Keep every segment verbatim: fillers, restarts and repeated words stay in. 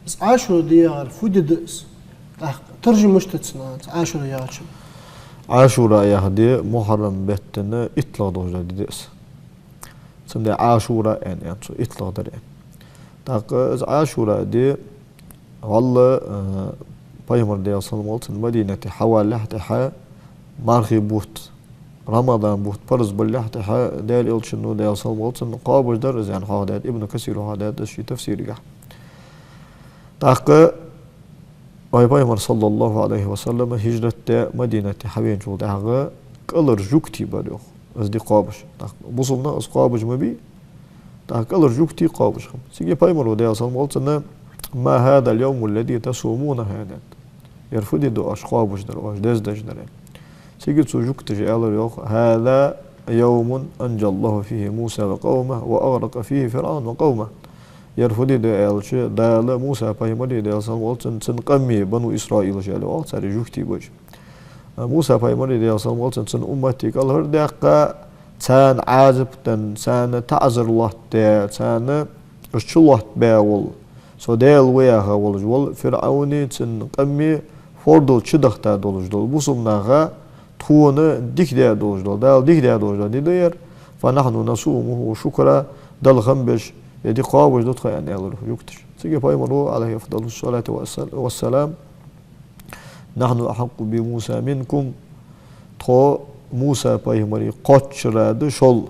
Из Ӏашура ди яхар фу ди да из? ТӀаккха таржам мишта да цун, из Ӏашура яхачун? Ӏашура яха ди мухьаррам бетта итлагӀа долаш дола ди да из. Цудухьа Ӏашура аьнна, аьнна цо, итлагӀа дар аьнна. ТӀаккха из Ӏашура ди, валлахӀи, э, пайхамар, Даьла салам хилда цунна, Мадинате хьавалалехь тӀехьа, мархий бутт, Рамадан бутт парз балалехь тӀехьа, Даьла Элчано, Даьла салам хилда цунна, кхоабаш дар из, аьнна, хьоахадаьд Ибн Касира, хьоахадаьд из ший тафсирагахь. ТӀаккха вай пайхамар, саллаллахӀу Ӏалайхи ва саллам, хӀижрат даь Мадинате хьавеначул тӀехьагӀа кӀалхара жугтий бар, йоах, из ди кхоабаш. ТӀаккха бусалба наха из кхоабаш ма бий, тӀаккха кӀалхара жугтий кхоабаш хиннаб. Цига пайхамара, Даьла салам хилда цунна: «ما هذا اليوم الذي تصومونه؟» аьннад. Ер фу ди да оаш кхоабаш дар, оаш дездеш дар? Цига цу жугташа аьлар, йоах: «هذا يوم أنجى الله فيه موسى وقومه وأغرق فيه فرعون وقومه». Ер фу ди да аьлча, Дала Муса пайхамари, Даьла салам хилда цунна, цун къами, бану Исраилаш аьле оал царех, жугтий ба уж, Муса пайхамари, Даьла салам хилда цунна, цун уммати кӀалхардаьккха, царна Ӏазап денна, царна таӀзар лоаттадаь, царна уж чулоаттабаь вола, цу Даьла ва яха волаш вола ФирӀавни цун къами фордал чудахийта долаш дола бусалба наха тхона дика даь долаш дола, Дала дика даь долаш дола ди да ер. «فنحن نصومه شكرا», Далла хам беш, ер ди кхоабаш да тхо, аьнна, аьлар жугташа. Цига пайхамара, Ӏалайхи афдалу ссалату вассалам: «نحن أحق بموسى منكم». Тхо Муса пайхамарах кхоачара да шул.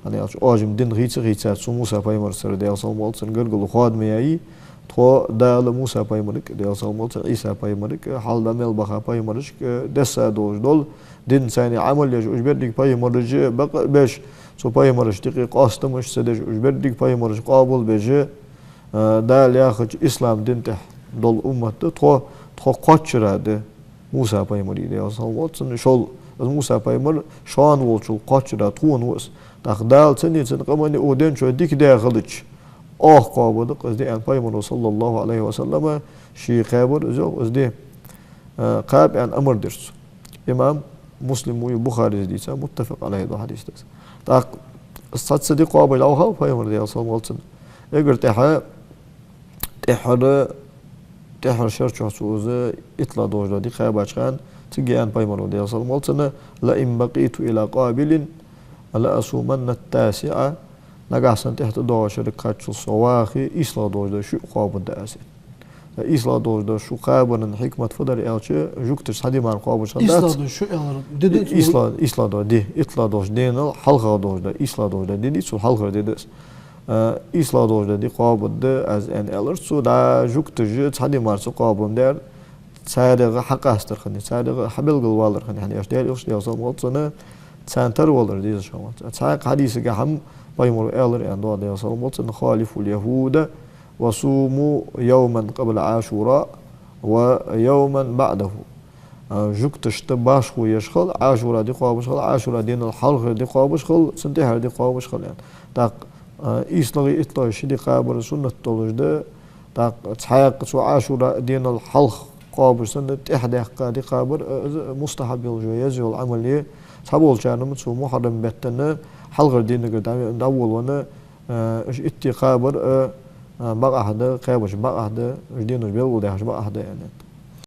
ХӀана аьлча, оаш-м дин хийца а хийцац цу Муса пайхамарагара, Даьла салам хилда цунна, гаргало хоадаме яьй. Тхо Дала Муса пайхамарга, Даьла салам хилда цунна, Ӏийса пайхамарга, хьалха мел баха пайхамарашка десса долаш дола динца Ӏамал еш, уж беррига пайхамараш бакъ а беш, цу пайхамарашта юкъе къоастамаш ца деш, уж беррига пайхамараш къоабалбеш, а, Дала яхача ислам дина тӀа дола уммат да тхо. Тхо кхоачара да Муса пайхамарах, Даьла салам хилда цунна, шул. Из Муса пайхамар шоана волчул кхоачара тхона ва из. ТӀаккха Дала цунни цун къаманни укх ден чу дика даь хилча, оаха кхоабаргда-кх из ди, аьнна, пайхамара, саллаллахӀу Ӏалайхи ва саллам, ше кхаьбар из, йоах, из ди, а, кхаба аьнна амар дир цо. Имам Муслима, Бухарийс дийца, муттафакъ Ӏалайхи да хьадис да из. ТӀаккха из цхьацца ди кхоабаш дӀавахав пайхамар, Даьла салам хилда цунна. Эггара тӀехьа, тӀеххьара, тӀеххьара шера чухь цо из итлагӀа долаш дола ди кхаьбача хана, цига аьннад пайхамара, Даьла салам хилда цунна: «لئن بقيت إلى قابل لأصومن التاسع». Нагахьа санна тӀехьа тӀадоагӀача шерага кхаччалца со вахе, ийслагӀа долаш дола шуъ кхоабаргда аз. ИйслагӀа долаш дола шуъ кхабара хьикмат фу дар аьлча, жугташа цхьа ди мара кхоабаш хиннадац. ИйслагӀа долаш шуъ аьлар ди да цо? ИйслагӀа, ийслагӀа дола ди, итлагӀа долаш денал хьалхагӀа долаш дола, ийслагӀа долаш дола ди да, цул хьалхара ди да из. А, ийслагӀа долаш дола ди кхоабаргда аз, аьнна, аьлар цо, да, жугташа цхьа ди мара ца кхоабандаь, царех хьакъастар хиннай, царех хьабелгалвалар хиннай, хӀана аьлча Даьла Элча, Даьла салам хилда цунна, царна тара валар дезаш хиннавац. Цхьаькха хьадисагахьа-м пайхамара аьлар, аьнна, да, Даьла салам хилда цунна: «خالفوا اليهود وصوموا يوما قبل عاشوراء ويوما بعده». А, жугташта башхо еш хила, Ӏашура ди кхоабаш хила, Ӏашура денал хьалхара ди кхоабаш хила, цун тӀехьара ди кхоабаш хила, аьнна. ТӀаккха, а, ийслагӀеи итлагӀеи ши ди кхабар суннат долаш да, тӀаккха цхьаькха цу Ӏашура денал хьалха кхоабаш санна, тӀехьа даьккха ди кхабар, а, из мустахьаб йолаш я, еза йола Ӏамал я. Цхьаболчарна-м цу мухьаррам бетта хьалхара дийнагара дӀа-, дӀаволавенна, а, уж итт ди кхабар, а, а, бакъахьа да, кхаьбача бакъахьа да, уж денош белгалдаьккхача бакъахьа да, аьннад.